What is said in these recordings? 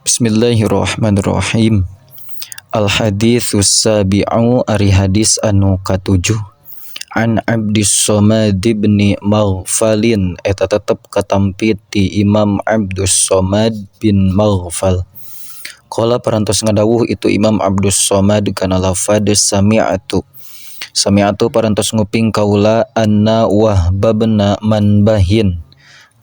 Bismillahirrahmanirrahim. Al haditsus sabi'u ari hadis anu katujuh. An Abdis Somad bin Maghfalin eta tetep katampi ti Imam Abdus Somad bin Maghfal. Qala parantos ngadawuh itu Imam Abdus Somad kana lafad sami'atu. Sami'atu parantos nguping kaula anna Wahb bin Manbahin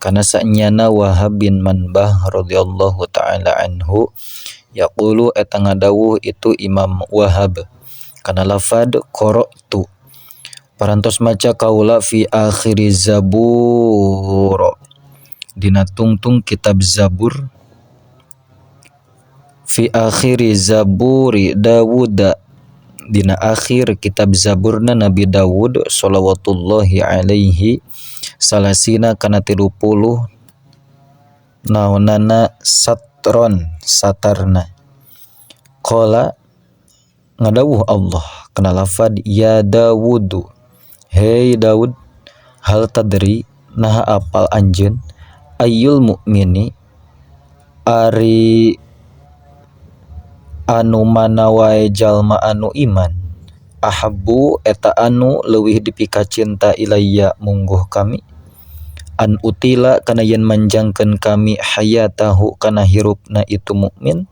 kana sanyana Wahab bin Manbah radhiyallahu ta'ala anhu yaqulu eta ngadawuh itu Imam Wahab kana lafad qara'tu parantos maca kaula fi akhiri Zabur dina tungtung kitab Zabur fi akhiri Zaburi Dawuda dina akhir kitab Zaburna Nabi Dawud shalawatullahi alaihi salasina kana 30 naonana satron satarna. Qala ngadawuh Allah kana lafad ya Dawudu, hei Daud, hal tadri naha apal anjeun ayyul mukmini ari anu mana wae jalma anu iman ahabbu eta anu leuwih dipikacinta ilayya mungguh kami an utila kana yen manjangkeun kami hayatahu kana hirupna itu mukmin.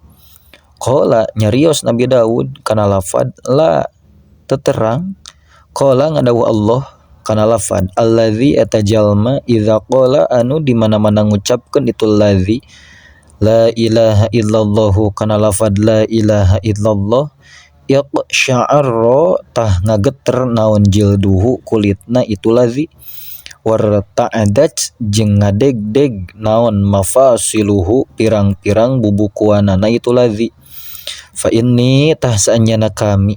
Qala nyarios Nabi Daud kana lafad la teterang. Qala ngadawuh Allah kana lafad allazi eta jalma idza qala anu di mana-mana ngucapkeun itu allazi la ilaha illallahu kana lafad la ilaha illallah yaqsha'arra tah ngageter naon jilduhu kulitna itu lazi warta'adat jeung ngadegdeg naon mafasiluhu pirang-pirang bubukuanana itu lazi fa inni tah saanyana kami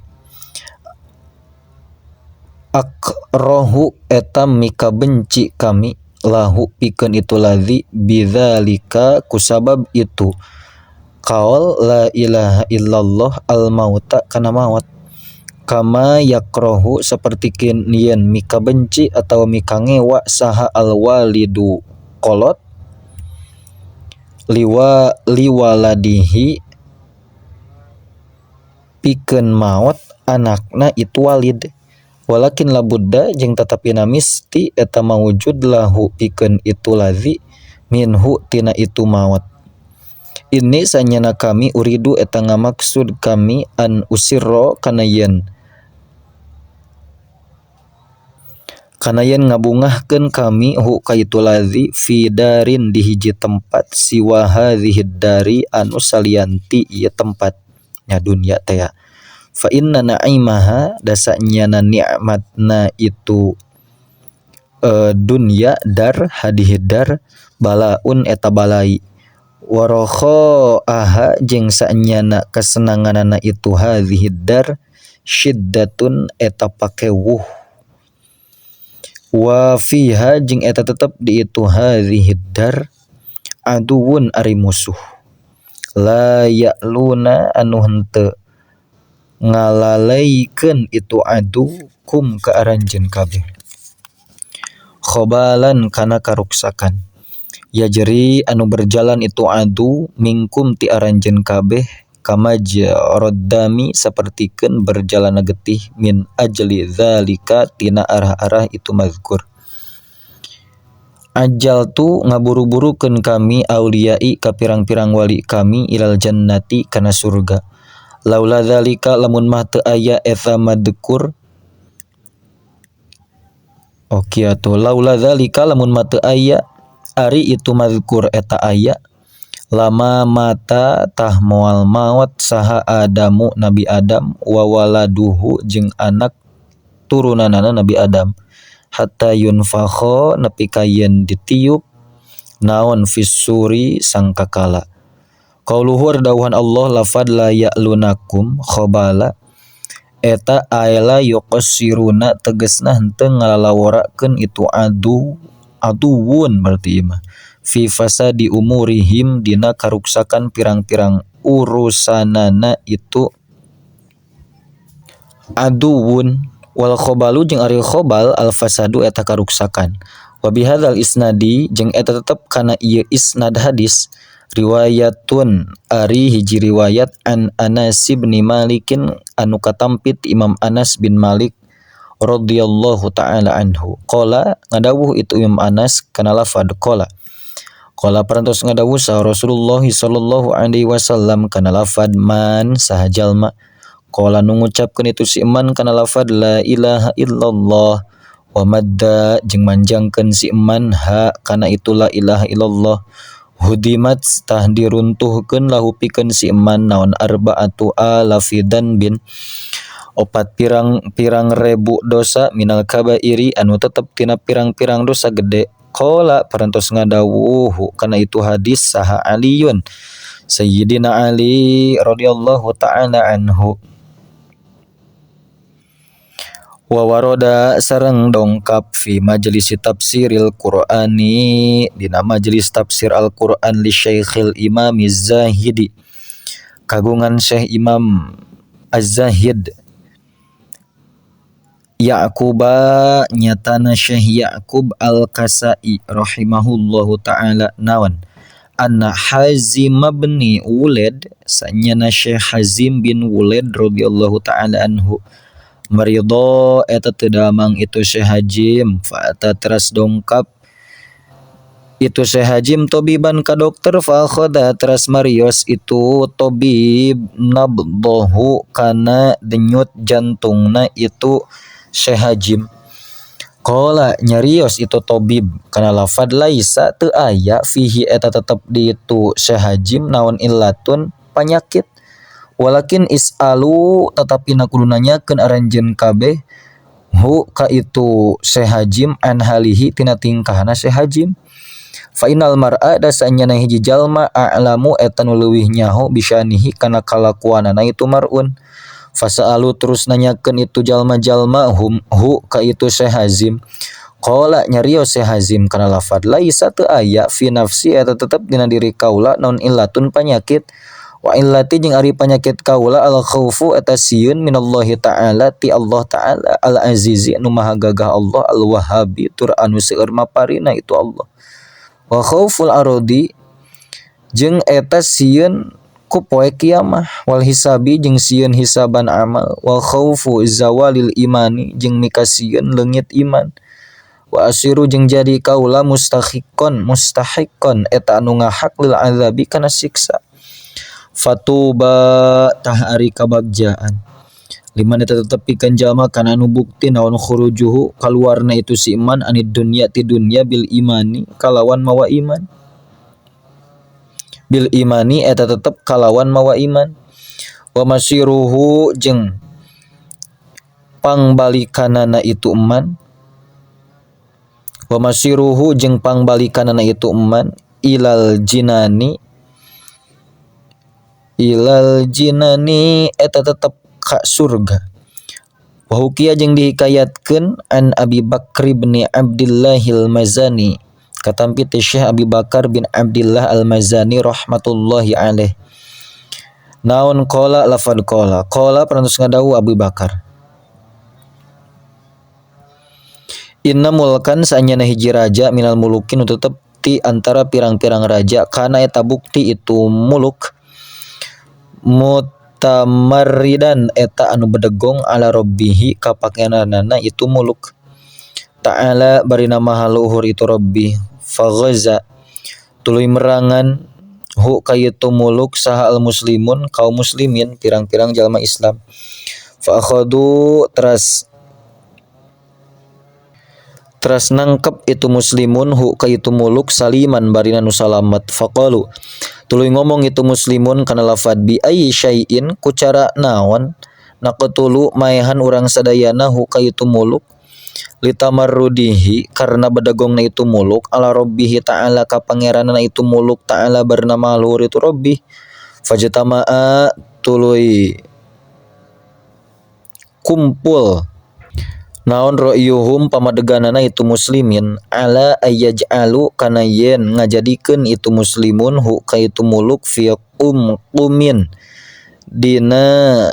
akrahu eta mika benci kami lahu pikeun itu lazi bidzalika kusabab itu kaol la ilaha illallah al mauta kana maut kama yakrohu seperti yen mika benci atau mika ngewa saha al walidu kolot liwa liwaladihi pikeun maot anakna itu walid walakin labudda jeung tetepina misti eta mawujud lahu pikeun itu lazi minhu tina itu maot. Ini sanyana kami uridu eta ngamaksud kami an usirro kana yen ngabungahkeun kami hu ka itu lazi fi darin di hiji tempat siwa hadhihi dari anu salianti ieu tempat nya dunya teh ya. Fa inna na'imaha dasanyana nikmatna itu dunya dar hadihi dar balaun eta balai warokho aha jeung sanyana kesenanganana itu hadhihi dar syiddatun eta pakewuh wa fiha jeung eta tetep di itu hadhihi dar aduwun ari musuh la ya'luna anu henteu ngalaleikeun itu adu kum ka aranjeun kabeh khobalan kana karuksakan yajri anu berjalan itu adu mingkum ti aranjeun kabeh kamajroddami sapertikeun berjalan getih min ajli zalika tina arah-arah itu mazkur. Ajal tu ngaburu-burukeun kami auliyai ka pirang-pirang wali kami ilal jannati kana surga. Laula zalika lamun mah teu aya eta madkur. Oke atuh laula zalika lamun mah teu aya ari itu mazkur eta aya lama mata tah moal maot saha Adamu Nabi Adam wa waladuhu jeung anak turunanana Nabi Adam hatta yunfakho nepi ka yen ditiup naon fissuri sangkakala. Qauluhu dawuhan Allah lafad la ya'lunakum khabala eta aela yuqassiruna tegesna henteu ngalalaworakeun itu adu aduwun berarti imah fi fasadi umurihim dina karuksakan pirang-pirang urusanana itu aduwun wal khobalu jeung ari khobal al fasadu eta karuksakan wa bihadzal isnadi jeung eta tetep kana ieu isnad hadis Riwayatun ari hiji riwayat an Anas bin Malikin anu katampit Imam Anas bin Malik radhiyallahu ta'ala anhu. Qala ngadawuh itu Imam Anas kana lafad qala. Qala parantos ngadawuh saha Rasulullah sallallahu alaihi wasallam kana lafad man saha jalma. Qala nu ngucapkeun itu si man kana lafad la ilaha illallah wa madda jeung manjangkeun si man ha kana itu la ilaha illallah. Hudimat tah diruntuhkeun lahu pikeun si man naon arba'atu alafidan bin opat pirang-pirang ribu dosa minal kabairi anu tetep tina pirang-pirang dosa gede. Qala parantos ngadawuh kana itu hadis saha Aliyun Sayyidina Ali radhiyallahu ta'ala anhu. Wa waroda sareng dongkap fi majelis tafsiril Qur'ani dina majelis tafsir Al-Qur'an li Syekhil Imam Az-Zahidi kagungan Syekh Imam Az-Zahid Yaquba nyatana Syekh Yaqub Al-Kasai rahimahullahu ta'ala naon anna Hazim bin Wulad sanyana Syekh Hazim bin Wulad radhiyallahu ta'ala anhu maridho eta teu damang itu Syekh Hazim fa teras dongkap itu Syekh Hazim tobiban ka dokter fa khoda teras marios itu tobib nabdahu kana denyut jantungna itu Syekh Hazim. Qala nyarios itu tobib kana lafad laisa teu aya fihi eta tetep di itu Syekh Hazim naon illatun panyakit walakin is'alu tetapi na kudu nanyakeun aranjeun kabeh hu ka itu Syekh Hazim an halihi tina tingkahna Syekh Hazim. Fa innal mar'a da sanyana hiji jalma a'lamu eta nu leuwih nyaho bisyanihi kana kalakuanana itu mar'un. Fasa'alu terus nanyakeun itu jalma-jalma hum hu ka itu Syekh Hazim. Qala nyarios Syekh Hazim kana lafad laisa teu aya fi nafsi eta tetep dina diri kaula naon illatun panyakit wa illati jeung ari panyakit kaula al khaufu eta sieun minallahi ta'ala ti Allah ta'ala al azizi nu maha gagah Allah al wahhabi tur anu seueur maparina itu Allah. Wa khauful aradi jeung eta sieun ku poe kiamah wal hisabi jeung sieun hisaban amal wal khaufu zawalil imani jeung mikasieun leungit iman wa asiru jeung jadi kaula mustahiqon eta anu ngahak lil azabi kana siksa. Fatuba tah ari kabagjaan liman eta tetep pikeun jalma kana anu bukti naon khurujuhu kaluarna itu si iman anid dunya ti dunya bil imani kalawan mawa iman bil imani eta tetep kalawan mawa iman wa masiruhu jeung pangbalikanana itu iman wa masiruhu jeung pangbalikanana itu iman ilal jinani eta tetep ka surga. Wa hukiya jeung dihikayatkeun an Abi Bakr bin Abdillahil Mazani katampi ti Syekh Abi Bakar bin Abdillah Al-Mazani rahmatullahi alaih. Naon qala lafad qala qala parantos ngadawuh Abi Bakar inna mulkan saanyana hiji raja minal mulukin tetep ti antara pirang-pirang raja kana eta bukti itu muluk mutamarridan eta anu bedegong ala rabbihi ka pangeranana itu muluk ta'ala barina maha luhur itu rabbi faghaza tuluy merangan hu ka itu muluk saha al muslimun kaum muslimin pirang-pirang jalma Islam fa akhadu teras nangkep itu muslimun hu ka itu muluk saliman barina nu salamet faqalu tuluy ngomong itu muslimun kana lafad bi ayyi syai'in ku cara naon naqtulu maehan urang sadayana hu ka itu muluk litamarrudihi karena bedegongna itu muluk ala rabbihi ta'ala ka pangeranna itu muluk ta'ala bernama luhur itu rabbi fajtama'a tuluy kumpul naon ra'yuhum pamadeganana itu muslimin ala ayyaj'alu kana yen ngajadikeun itu muslimun hu ka itu muluk fi qumqumin dina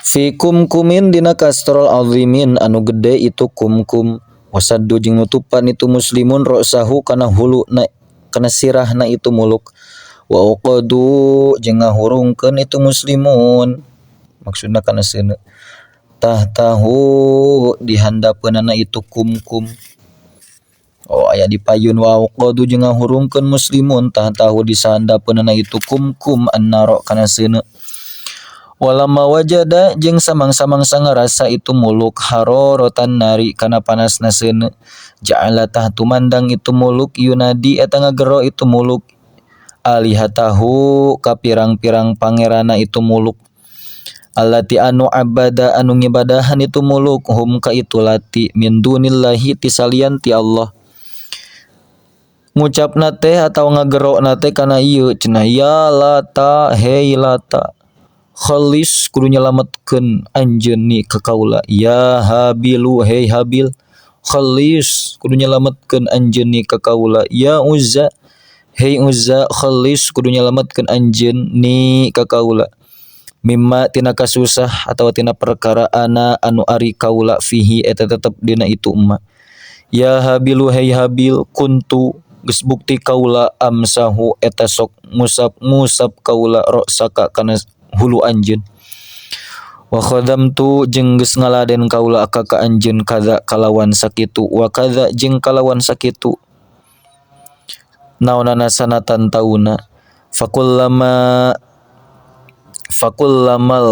fi kumkumin dina kastrol azimin anu gede itu kumkum wasaddu jeung nutupan itu muslimun ra'sahu kana huluna Kana sirahna itu muluk wa uqadu jeung ngahurungkeun itu muslimun maksudna kana seuneu tahtahu dihandapeunana itu kumkum. Oh aya di payun wa uqadu jeung ngahurungkeun muslimun tahtahu disandapeunana itu kumkum annaro kana seuneu. Walama wajada jeung samang-samangsa ngarasa itu muluk harorotan nari kana panasna seuneu ja'ala tah tumandang itu muluk yunadi eta ngagero itu muluk alihatahu ka pirang-pirang pangerana itu muluk allati anu abada anu ngibadahan itu muluk hum ka itu lati min dunillahi ti salian ti Allah. Ngucapna teh atawa ngagerona teh kana ieu cenah ya lata hei lata khalis kudu nyelametkeun anjeun ni ka kaula ya habilu hei habil khalis kudu nyelametkeun anjeun ni ka kaula ya uzza hei uzza khalis kudu nyelametkeun anjeun ni ka kaula mimma tina kasusah atawa tina perkara ana anu ari kaula fihi eta tetep dina itu emma ya habilu hei habil kuntu geus bukti kaula amsahu eta sok ngusap-ngusap kaula rosaka kana hulu anjeun wa khadamtu jeung geus ngaladen kaula ka ka anjeun kadza kalawan sakitu wa kadza jeung kalawan sakitu naonana sanatan tauna fakullama fakullamal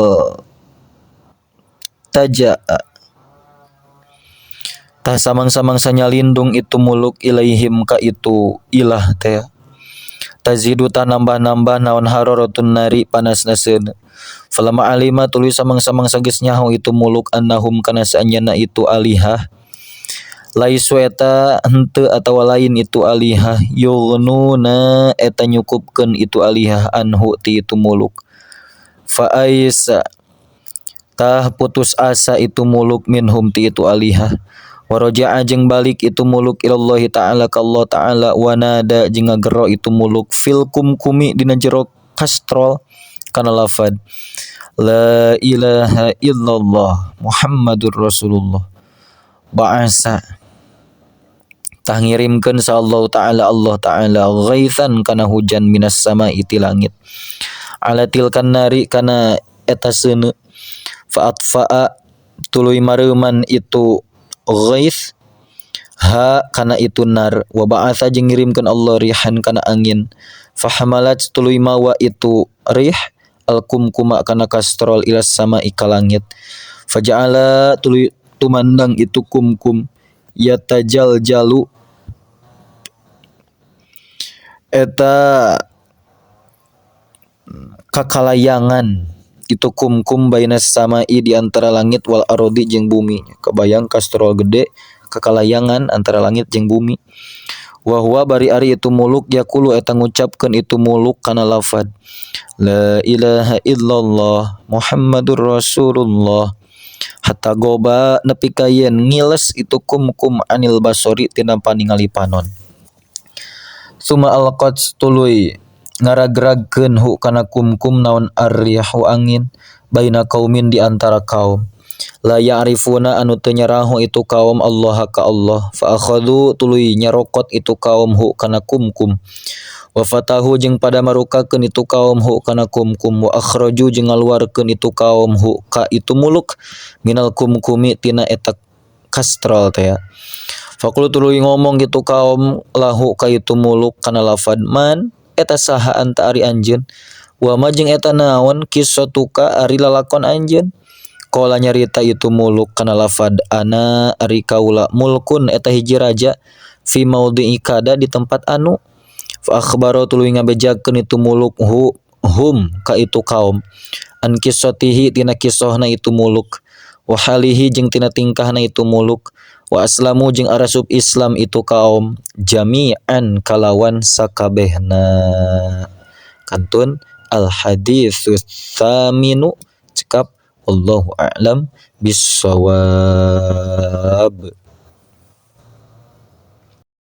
tajaa tah samang-samangsa nyalindung itu muluk ilaihim ka itu ilah teh tazidu tah nambah-nambah naon hararatun nari panasna seuneu falama alima tuluy samang-samangsa geus nyaho itu muluk annahum kana saanyana itu alihah laisu eta henteu atawa lain itu alihah yughnuna eta nyukupkeun itu alihah anhu ti itu muluk fa aisa tah putus asa itu muluk minhum ti itu alihah waraja'a jeung balik itu muluk ilallahi ta'ala ka Allah ta'ala wanada jeung ngagero itu muluk fil kumkumi dina jero kastrol kana lafad la ilaha illallah Muhammadur Rasulullah ba'asa tah ngirimkeun sa Allah ta'ala Allah ta'ala ghaithan kana hujan minas sama'i ti langit ala tilkan nari kana eta seuneu fa atfa'a tuluy mareuman itu ghaith ha kana itu nar wa ba'atha jeung ngirimkeun Allah rihan kana angin fahamalat tuluy mawa itu rih alkumkuma kana kastrol ila sama'i ka langit faja'ala tuluy tumandang itu kumkum yatajaljalu eta kakalayangan itu kumkum bainas sama'i di antara langit wal ardi jeung bumi. Kebayang kastrol gede kakalayangan antara langit jeung bumi. Wa huwa bari ari itu muluk yaqulu eta ngucapkeun itu muluk kana lafad la ilaha illallah Muhammadur Rasulullah hatta goba nepi ka yen ngiles itu kumkum anil basori tina paningali panon. Suma alqat tuluy ngaragragkeun hu kana kumkum naon arrihu angin baina kaumin di antara kaum la ya'rifuna anu teu nyaraho itu kaum Allah ka Allah fa akhadhu tuluy nyarokot itu kaum hu kana kumkum wa fatahu jeung pada marukakeun itu kaum hu kana kumkum wa akhraju jeung ngaluarkeun itu kaum hu ka itu muluk minal kumkumi tina eta kastrol teh. Faqulu tuluy ngomong gitu kaum lahu ka itu muluk kana lafad man eta saha anta ari anjeun wa ma jeung eta naon kisatuka ari lalakon anjeun qala nyarita itu muluk kana lafad ana ari kaula mulkun eta hiji raja fi maudhi'i kada di tempat anu fa akhbaro tuluy ngabejakeun itu muluk hu hum ka itu kaum an kisatihi tina kisohna itu muluk wa halihi jeung tina tingkahna itu muluk wa aslamu jeung arasup Islam itu kaum jami'an kalawan sakabehna. Kantun al haditsus tsaminu cekap wallahu a'lam bissawab.